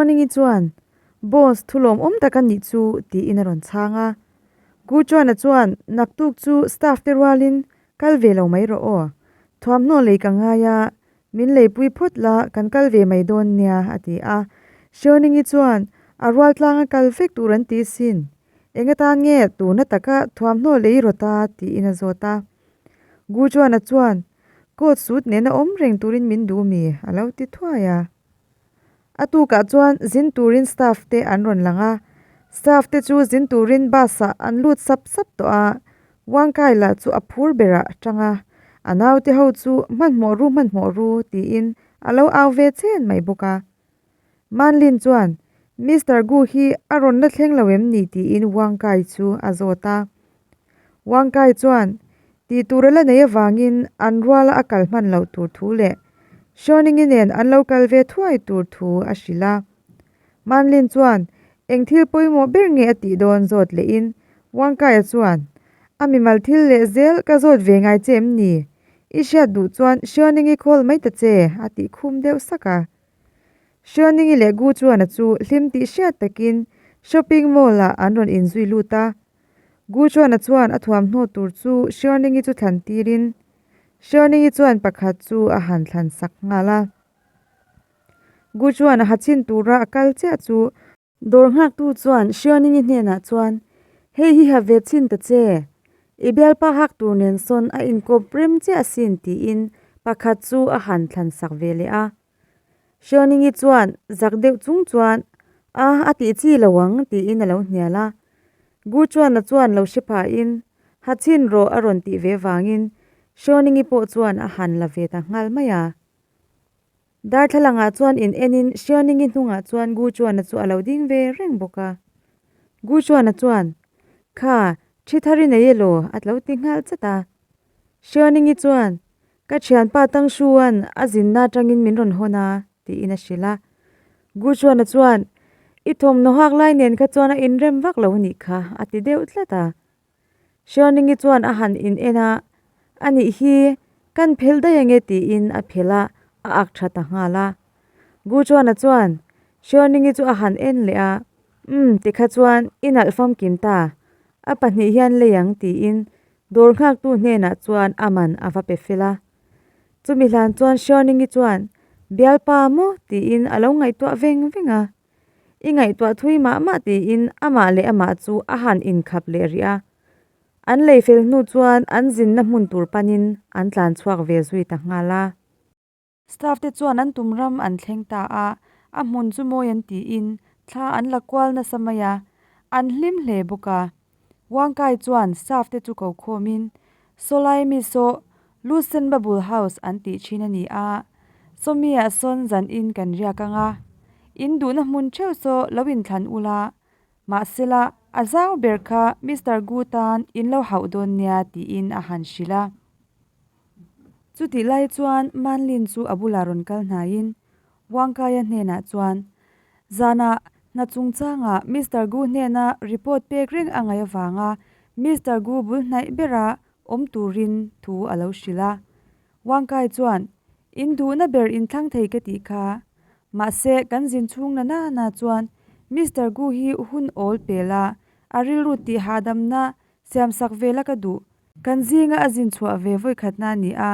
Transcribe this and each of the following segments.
Xiaoning-i chuan, Boss, thu lawmawm tak a nih chu, tiin a rawn chhang a. Gu Chuan-a chuan, Naktuk chu staff te rualin kal ve lo mai rawh aw. Thuamhnaw lei ka ngai a, min leipui phawt la, kan kal ve mai dawn nia, a ti a. Xiaoning-i chuan, A rual tlanga kal vek tur an ti sin. Eng atan nge tuna taka thuamhnaw lei rawt a? tiin a zawt a. Gu Chuan-a chuan, Coat suit nena awm reng turin min duh mi? a lo ti thuai a. A tukah chuan zin turin staff te an rawn lang a, staff te chu zin turin bus ah an lut sap sap tawh a, Wangkai lah chu a phur berah a tang a, a naute ho chu hmanhmawh ru hmanhmawh ru tiin a lo au ve chen mai bawk a. Manlin chuan Mister Gu hi a rawn la thleng lo em ni tiin Wangkai chu a zawt a. Wangkai chuan tih tur a la nei avangin an ruala a kal hman loh tur thu leh Xiaoning-i nen an lo kal ve thuai tur thu a hrilh a. Manlin chuan eng thil pawimawh ber nge a tih dawn zawt lehin Wangkaia chuan a mimal thil leh zel ka zawt ve ngai che em ni? I hriat duh chuan Xiaoning-i call mai ta che a tih khum deuh sak a. Xiaoning-i leh Gu Chuan-a chu hlim tih hriat takin shopping mall-ah an rawn inzui lut a. Gu Chuan-a chuan a thuamhnaw tur chu Xiaoning-i chu thlan tirin Xiaoning-i chuan pakhat chu a han thlan sak nghal a. Gu Chuan-a ha chhin tura a kal chiah chu dawr nghaktu chuan Xiaoning-i hnenah chuan, Hei hi ha ve chhin ta che, i bialpa hak tur nen sawn a inkawp rem chiah asin tiin pakhat chu a han thlan sak ve leh a. Xiaoning-i chuan zak deuh chung chuan, A, a tih chi lo ang, tiin a lo hnial a. Gu Chuan-a chuan lo hre phahin, Ha chhin rawh a rawn tih ve vangin Xiaoning-i pawh chuan a han la ve ta nghal mai a. Darthlalangah chuan in enin Xiaoning-i hnungah chuan Gu Chuan-a chu a lo ding ve reng bawk a. Gu Chuan-a chuan, Kha, thi thar i nei elaw? a lo ti nghal chat a. Xiaoning-i chuan, Ka thianpa Tang Shu-a'n a zinna atangin min rawn hawn a, tiin a hrilh a. Gu Chuan-a chuan, I thawmhnaw hak lai nen kha chuan a inrem vak lo anih kha, a ti deuh tlat a. Xiaoning-i chuan a han in en a, A nih hi, kan phel daih ange tiin a phel a, a ak tha ta nghal a. Gu Chuan-a chuan Xiaoning-i chu a han en leh a, Umm, tikha chuan i nalh famkim ta, a pahnih hian lei ang tiin Dawr nghaktu hnenah chuan a man a va pe fel a. Chumi hlan chuan Xiaoning-i chuan, Bialpa maw? tiin a lo ngaihtuah veng veng a. I ngaihtuah thui mah mah tiin amah leh amah chu a han inkhap leh rih a. An lei fel hnu chuan an zinna hmun tur panin an tlan chhuak ve zui ta nghal a. Staff te chuan an tum ram an thleng ta a, a hmun chu mawi an tiin thla an la kual nasa mai a, an hlim hle bawk a. Wangkai chuan staff te chu ko khawmin, Sawlai mi saw Lucen Babul House an tih thin a ni a, sawmi-ah sawn zan in kan riak ang a, in duhna hmun theuh saw lo inthlan ula, mahsela a zau ber kha Mister Gu tan in lo hauh dawn nia tiin a han hrilh a. Chutih lai chuan Manlin chu a bulah rawn kal hnaiin Wangkaia hnenah chuan, Zanah hna chungchangah Mister Gu hnena report pek reng a ngaih avanga Mister Gu bul hnaih bera awm turin thu a lo hrilh a. Wangkai chuan, In duhna ber inthlang thei ka tih kha. Mahse, kan zin chhung na nana chuan Mister Gu hi hun awl pel a, a rilru tih hahdamna Siamsak ve la ka duh. Kan zinga a zin chhuah ve vawikhatna a ni a,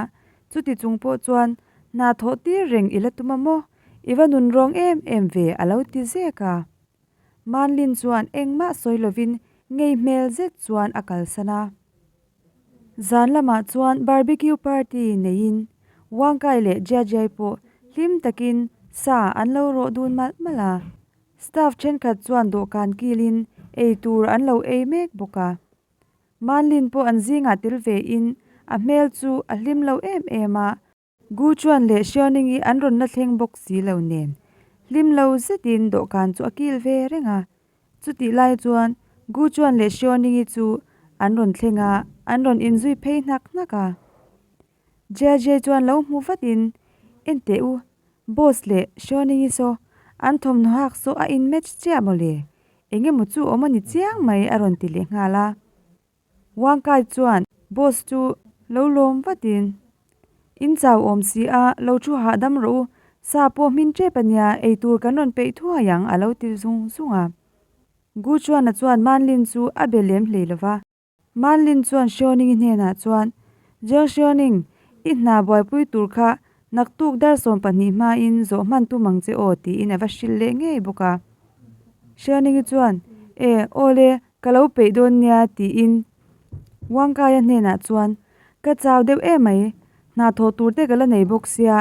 chuti chung pawh chuan hna thawh tir reng i la tum a maw? I va nun rawng em em ve a lo ti zek a. Manlin chuan engmah sawi lovin ngei hmel zet chuan a kalsan a. Zan lamah chuan barbecue party neiin Wangkai leh Jiajiai pawh hlim takin sa an lo rawh dun malh malh a. Staff thenkhat chuan dawhkan kilin ei tur an lo ei mek bawk a. Manlin pawh an zingah tel ve in a hmel chu a hlim lo em em a. Gu Chuan leh Xiaoning-i an rawn la thleng bawk si lo nen hlim lo zetin dawhkan chu a kil ve reng a. Chutih lai chuan Gu Chuan leh Xiaoning-i chu an rawn thleng a, an rawn inzui phei hnak hnak a. JJ chuan lo hmu vatin, En teh u, boss leh Xiaoning-i saw an thawmhnaw hak saw a in match chiah maw le? Eng emaw chu awm a ni chiang mai a rawn ti leh nghal a. Wang Kai chuan boss chu lo lawm vatin, In chau awm si a, lo thu hahdam rawh u, Sa pawh hmin tep a nia, eitur kan rawn peih thuai ang a lo ti zung zung a. Gu Chuana chuan Manlin chu a be lem hlei lo va. Manlin chuan Xiaoning-i hnenah chuan, Jiang Xiaoning, i hna buaipui tur kha naktuk dar 12 hmain zawh hman tum ang che aw tiin a va hrilh leh ngei bawk a. Xiaoning-i chuan, E, aw le, ka lo peih dawn nia tiin Wang Kaia hnenah chuan, Ka chau deuh emai, hna thawh tur te ka la nei bawk sia,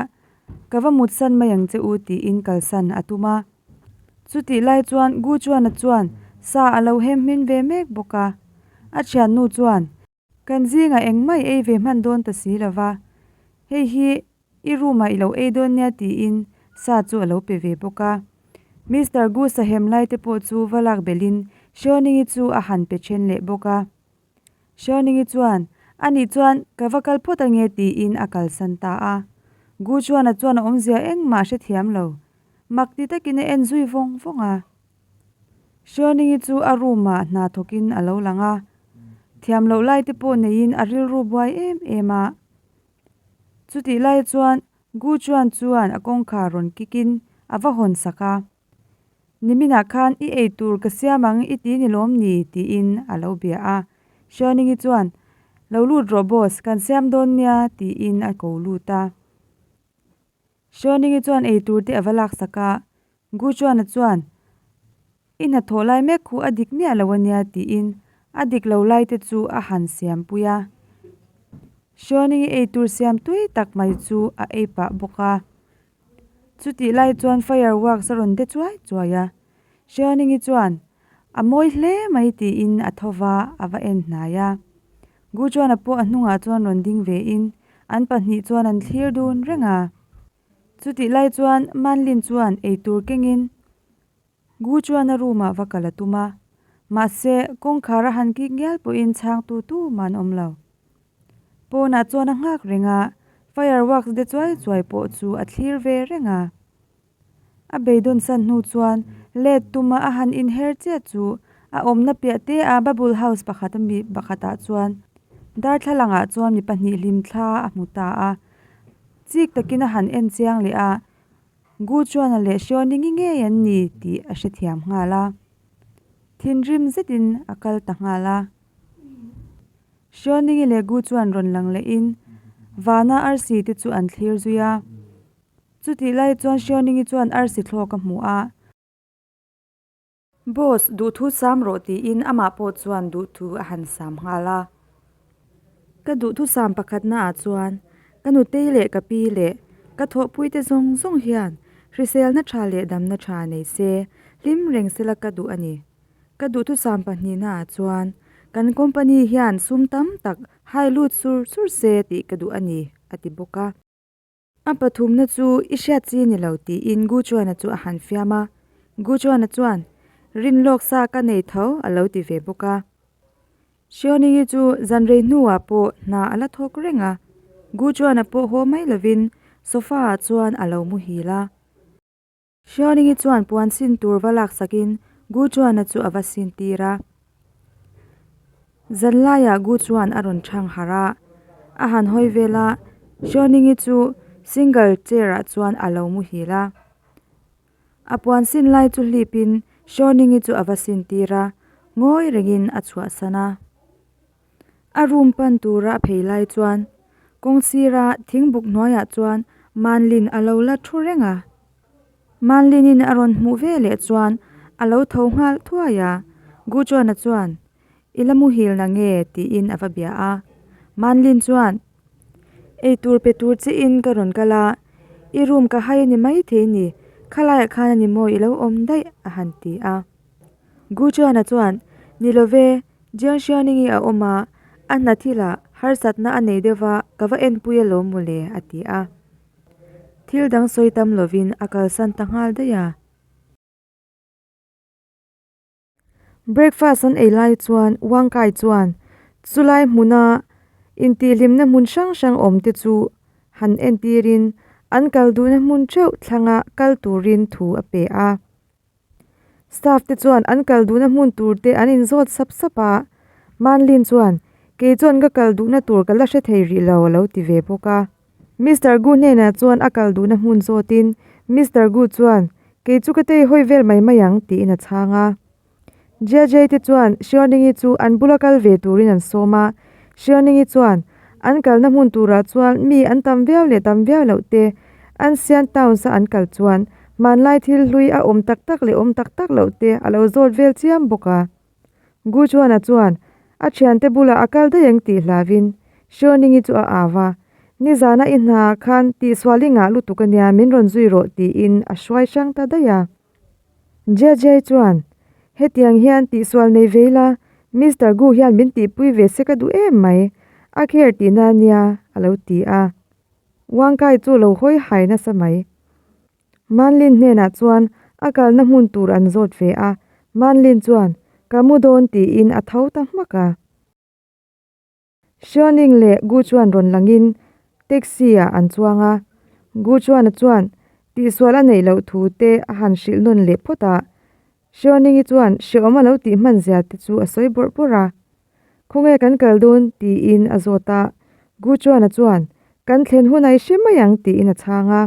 ka va mutsan mai ang che u tiin kalsan a tum a. Chutih lai chuan Gu Chuana chuan sa a lo hem hmin ve mek bawk a. A thiannu chuan, Kan zingah engmah i ei ve hman dawn ta si lo va, hei hi i room ah i lo ei dawn nia tiin sa chu a lo pe ve bawk a. Mister Gu sahem lai te pawh chu va lak belhin Xiaoning-i chu a han pe then leh bawk a. Xiaoning-i chuan, Anih chuan ka va kal phawt ange tiin a kalsan ta a. Gu Chuana chuan a awmzia engmah a hrethiam lo. Mak ti takin a en zui vawng vawng a. Xiaoning-i chu a room ah hna thawkin a lo lang a. Thiam loh lai te pawh neiin a rilru buai em em a. Chutih lai chuan Gu Chuan chuan a kawngkhar rawn kikin a va hawn sak a. Niminah khan i ei tur ka siam ang i ti ni lawm ni? tiin a lo bia a. Xiaoning-i chuan, Lo lut rawh boss, kan siam dawn nia tiin a ko lut a. Xiaoning-i chuan ei tur te a va laksak a, Gu Chuana chuan, I hnathawh lai mek khu a dik miah lo a nia tiin a dik lo lai te chu a han siampui a. Xiaoning-i ei tur siam tui tak mai chu a ei pah bawk a. Chutih lai chuan fireworks a rawn de chuai chuai a, Xiaoning-i chuan, A mawi hle mai tiin a tho va, a va en hnai a. Gu Chuana pawh a hnungah chuan rawn ding vein an pahnih chuan an thlir dun reng a. Chutih lai chuan Manlin chuan eitur kengin Gu Chuana room ah va kal a tum a, mahse kawngkhar a han kik ngial pawhin chhangtu tumah an awm lo. Pawnah chuan a nghak reng a, fireworks de chuai chuai pawh chu a thlir ve reng a. A beidawn san hnu chuan let tuma a han inher chiah chu a awmna piah te a bubble house pakhat ami pakhatah chuan darthlalangah chuan mi pahnih hlim thla a hmu ta a. Chik takin a han en chiang leh a, Gu Chuana leh Xiaoning-i ngei an ni tih a hrethiam nghal a. Thinrim zetin a kal ta nghal a. Xiaoning-i leh Gu chuan rawn lang lehin vana arsi te chu an thlir zui a. Chutih lai chuan Xiaoning-i chuan arsi thlawk a hmu a. Boss, duhthu sam rawh tiin amah pawh chuan duhthu a han sam nghal a. Ka duhthusam pakhatnaah chuan ka nutei leh ka pi leh ka thawhpuite zawng zawng hian hriselna tha leh damna tha nei se, hlim reng sela ka duh a ni. Ka duhthusam pahnihnaah chuan kan company hian sum tam tak hai lut sur sur se tih ka duh a ni, a ti bawk a. A pathumna chu i hriat chi ni lo tiin Gu Chuana chu a han fiam a. Gu Chuana chuan, Rin lawk sa ka nei tho a lo ti ve bawk a. Xiaoning-i chu zan rei hnuah pawh hna a la thawk reng a. Gu Chuana pawh haw mai lovin sofa-ah chuan a lo muhil a. Xiaoning-i chuan puan sin tur va laksakin Gu Chuana chu a va sin tir a. Zan laiah Gu chuan a rawn chhang harh a, a han hawi vel a, Xiaoning-i chu single chair-ah chuan a lo muhil a. A puan sin lai chu hlipin Xiaoning-i chu a va sin tir a, ngawi rengin a chhuahsan a. A room pan tura a phei lai chuan kawng sira thingbuk hnuaiah chuan Manlin a lo la thu reng a. Manlinin a rawn hmuh ve leh chuan a lo tho nghal thuai a, Guchuana chuan, I la muhil na nge? tiin a va bia a. Manlin chuan, Eitur pe tur chiin ka rawn kal a, i room ka hai a ni maithei ni, khalaiah khan a ni maw i lo awm daih? a han ti a. Guchuana chuan, Ni lo ve, Jiang Xiaoning-i a awm a, a hna thilah harsatna a nei deuh va, ka va enpui alawm mawle, a ti a. Thil dang sawi tam lovin a kalsan ta nghal daih a. Breakfast an ei lai chuan Wang Kai chuan chulai hmuna intihhlimna hmun hrang hrang awm te chu han entirin an kal duhna hmun theuh thlanga kal turin thu a pe a. Staff te chuan an kal duhna hmun tur te an inzawt sap sap a, Manlin chuan, Kei chuan ka kal duhna tur ka la hre thei rih lo a lo ti ve bawk a. Mister Gu hnenah chuan a kal duhna hmun zawtin Mister Gu chuan, Kei chu ka tei hawi vel mai mai ang, tiin a chhang a. Jia te chuan Xiaoning-i chu an bula kal ve turin an sawm a. Xiaoning-i chuan an kalna hmun turah chuan mi an tam viau leh tam viau loh te, Ancient Towns-a an kal chuan hmanlai thil hlui a awm tak tak leh awm tak tak loh te a lo zawt vel chiam bawk a. Gu Chuan-a chuan a thiante bulah a kal daih ang tih hlauhin Xiaoning-i chu a au a, Nizana i hnaah khan tihsual i ngah lutuk ania min rawn zui rawh tiin a hruai hrang ta daih a. Jiajie chuan, Hetiang hian tihsual nei ve ila, Mister Gu hian min tihpui ve se ka duh em mai, a care tihna ania, a lo ti a. Wang Kai chu lo hawi hai nasa mai. Manlin hnenah chuan a kalna hmun tur an zawt ve a, Manlin chuan, Ka mu dawn tiin a tho ta hmak a. Xiaoning leh Gu chuan rawn langin taxi ah an chuang a, Gu chuan-a chuan tihsual a neih loh thu te a han hrilh nawn leh phawt a, Xiaoning-i chuan hrehawm a lo tih hman zia te chu a sawi bawrh bawrh a, Khawnge kan kal dawn? tiin a zawt a, Gu chuan-a chuan Kan thlen hun a i hre mai ang tiin a chhang a.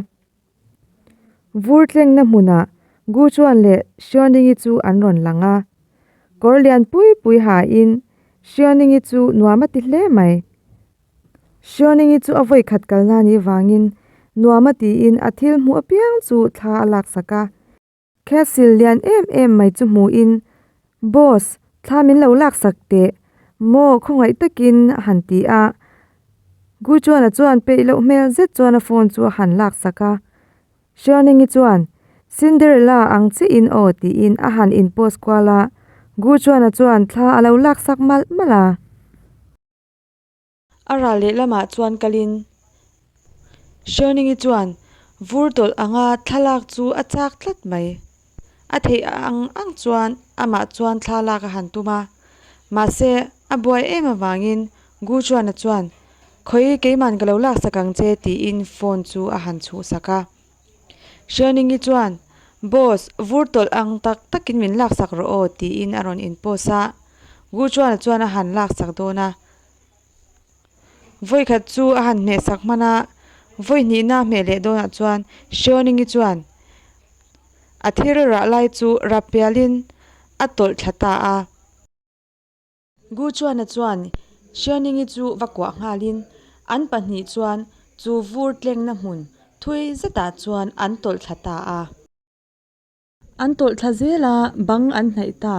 Vur tlengna hmunah Gu chuan leh Xiaoning-i chu an rawn lang a. Kawr lian pui pui hain Xiaoning-i chu nuam a ti hle mai. Xiaoning-i chu a vawi khat kalna ni vangin nuam a tiin a thil hmuh apiang chu thla a laksak a. Castle lian em em mai chu hmuhin, Boss, thla min lo laksak teh, maw khawngaih takin a han ti a. Guchuana chuan peih loh hmel zet chuan a phone chu a han laksak a. Xiaoning-i chuan, Cinderella ang chiahin aw tiin a han inpost kual a. Guchuana chuan thla a lo laksak malh malh a. A ral lehlamah chuan kalin Xiaoning-i chuan vur tawlh anga thlalak chu a chak tlat mai. A theih ang ang chuan amah chuan thlalak a han tum a, mahse a buai em avangin Gu Chuan-a chuan, Khawi keiman ka lo laksak ang che tiin phone chu a han chhuhsak a. Xiaoning-i chuan, Boss, vur tawlh ang tak takin min laksak rawh aw tiin a rawn inpost a. Gu Chuan-a chuan a han laksak dawn a. Vawikhat chu a han hmeh sak hman a, vawi hnihna a hmeh leh dawnah chuan Xiaoning-i chuan a thil rah lai chu rap pialin a tawlh thla ta a. Gu Chuan-a chuan Xiaoning-i chu va kuah nghalin an pahnih chuan chu vur tlengna hmun thui zetah chuan an tawlh thla ta a. An tawlh thla zel a, bang an hnaih ta.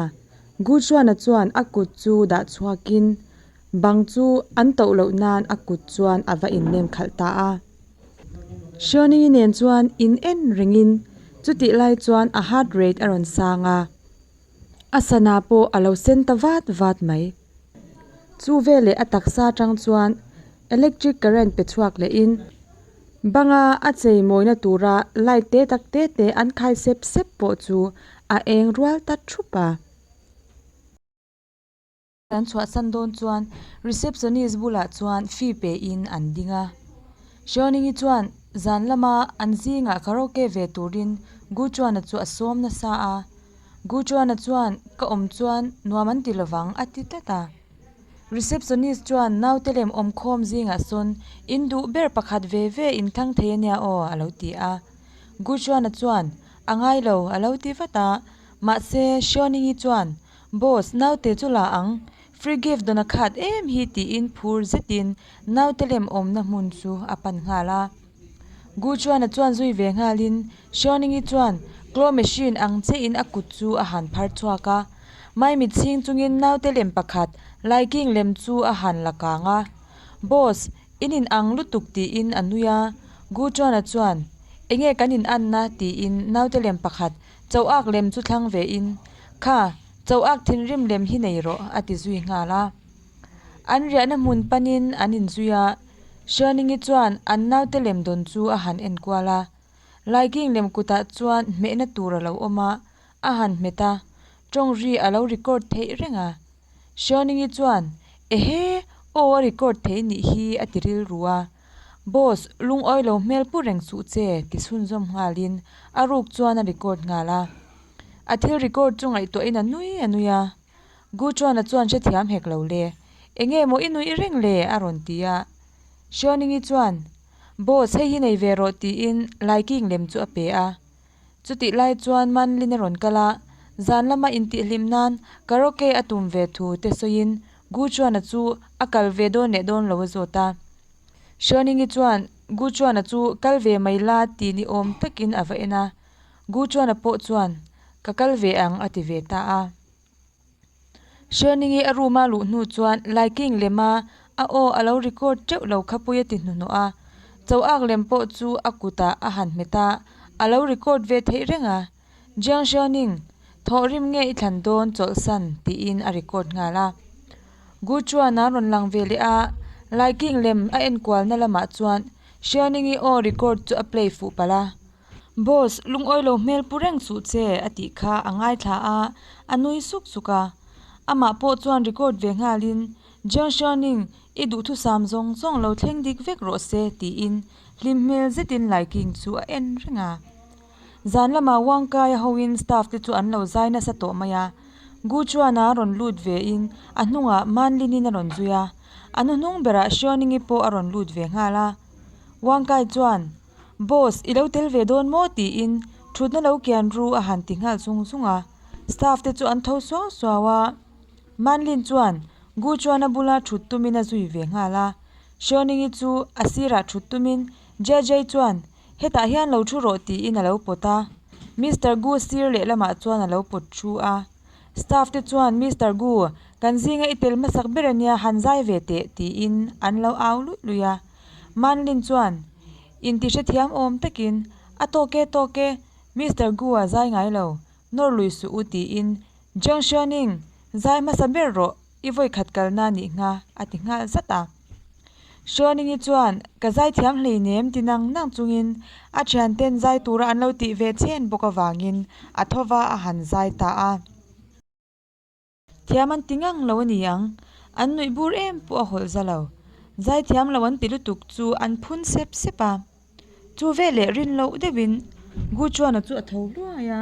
Guchuana chuan a kut chu dah chhuakin bang chu an tauh loh nan a kut chuan a va innem khalh ta a. Xiaoning-i nen chuan in en rengin chutih lai chuan a heart rate a rawn sang a, a sana pawh a lo sen ta vat vat mai. Chu veleh a taksa atang chuan electric current pe chhuak lehin Banga a chei mawina tura light te tak te te an khai sep sep pawh chu a eng rual ta thup a. An chhuahsan dawn chuan receptionist bulah chuan fee pe in an ding a. Xiaoning-i chuan zan lama an zingah karaoke ve turin Gu Chuan-a chu a sawm nasa a. Gu Chuan-a chuan ka awm chuan nuam an ti lovang a ti tlat a. Receptionist chuan naute lem awmkhawm zingah sawn in duh ber pakhat ve ve in thlang thei ania aw a lo ti a. Guchuana chuan a ngai lo a lo ti vat a, mahse Xiaoning-i chuan Boss naute chu la ang, free gift dawn a khat em hi tiin phur zetin naute lem awmna hmun chu a pan nghal a. Guchuana chuan zui ve nghalin Xiaoning-i chuan claw machine ang chiahin a kut chu a han phar chhuak a. Maimit chhing chungin naute lem pakhat Laiking lem chu a han la kang a. Boss, in in ang lutuk tiin a nui a. Gu Chuana chuan, Enge kan in anna? tiin naute lem pakhat Choak lem chu thlang ve in, Kha, Choak thinrim lem hi nei rawh a ti zui nghal a. An riahna hmun panin an inzui a, Xiaoning-i chuan an naute lem dawn chu a han enkual a. Laiking lem kutah chuan hmehna tur a lo awm a, a han hmet a, tawng ri a lo record theih reng a. Xiaoning-i chuan, Ehe, aw a record theih nih hi a ti rilru a. Boss, lungawi lo hmel pu reng suh che ti chhunzawm nghalin a ruk chuan a record nghal a. A thil record chu ngaihtuahin a nui a nui a. Gu Chuan-a chuan hrethiam hek lo le. Enge maw i nuih reng le? a rawn ti a. Xiaoning-i chuan. Boss, hei hi nei ve rawh tiin Laiking lem chu a pe a. Chutih lai chuan Manlin a rawn kal a, zan lama intihhlim nan karaoke a tum ve thu te sawiin Gu Chuana chu a kal ve dawn leh dawn lo a zawt a. Hruaningi chuan Gu Chuana chu kal ve mai la ti ni awm takin a va en a, Gu Chuana pawh chuan ka kal ve ang a ti ve ta a. Hruaningi a room a luh hnu chuan Laiking lema a aw a lo record teuh lo kha pui a ti hnuhnawh a, cho ak lem pawh chu a kutah a han hmet a, a lo record ve theih reng a. Jiang Xiaoning, thawhrim nge i thlan dawn chawlhsan tiin a record nghal a. Gu chuan a rawn lang ve leh a, Laiking lem a enkualna lamah chuan Xiaoning-i aw record chu a play fuh palh a. Boss, lungawi lo hmel pu reng suh che a tih kha a ngaithla a, a nui suk suk a. Amah pawh chuan record ve nghalin, Jiang Xiaoning, i duhthusam zawng zawng lo thleng dik vek rawh se tiin hlim hmel zetin Laiking chu a en reng a. Zan lamah Wangkaia hoin staff te chu an lo zai nasa tawh mai a. Gu chuan a rawn lut ve in a hnungah Manlinin a rawn zui a. A hnuhnung berah Hruaningi pawh a rawn lut ve nghal a. Wangkai chuan, Boss, i lo tel ve dawn maw? tiin thutna lo kian ru a han ti nghal zung zung a. Staff te chu an tho suau suau a. Manlin chuan Gu chuan a bula thut tumin a zui ve nghal a. Hruaningi chu a sirah thut tumin JJ chuan, Hetah hian lo thu rawh tiin a lo pawt a. Mister Gu sir lehlamah chuan a lo pawt thu a. Staff te chuan Mister Gu, kan zinga i tel hmasak ber ania han zai ve teh tiin an lo au luih luih a. Manlin chuan inti hrethiam awm takin, A tawk e, tawk e, Mister Gu a zai ngai lo, nawr lui suh u tiin Jiang Xiaoning, zai hmasa ber rawh, i vawi khat kalna nih ngha a ti nghal zat a. Hruaningi chuan ka zaithiam hleinem ti nang nang chungin a thianten zai tura an lo tih ve chhen bawk avangin a tho va a han zai ta a. Thiam an ti ngang lo a ni ang, an nuih bur em pawh a hawlh za lo. Zaithiam lo an ti lutuk chu an phun sep sep a. Chu veleh rin loh deuhin Gu chuan a chu a tho hluai a.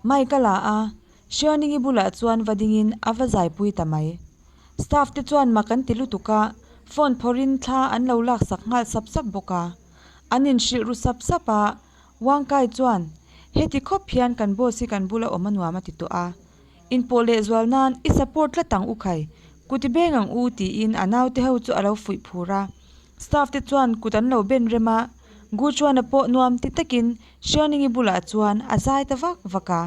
Mic a la a, Hrianingi bulah chuan va dingin a va zaipui ta mai. Staff te chuan mak an ti lutuk a, phone phawrhin thla an lo laksak nghal sap sap bawk a. An inhrilh ru sap sap a, Wangkai chuan, Heti khawp hian kan boss hi kan bula awm a nuam a ti tawh a. Inpawh lehzual nan i support tlat ang u khai, kut i beng ang u tiin a naute ho chu a lo fuih phur a. Staff te chuan kut an lo ben rem a, Gu chuan a pawh nuam ti takin Hrianingi bulah chuan a zai ta vak vak a.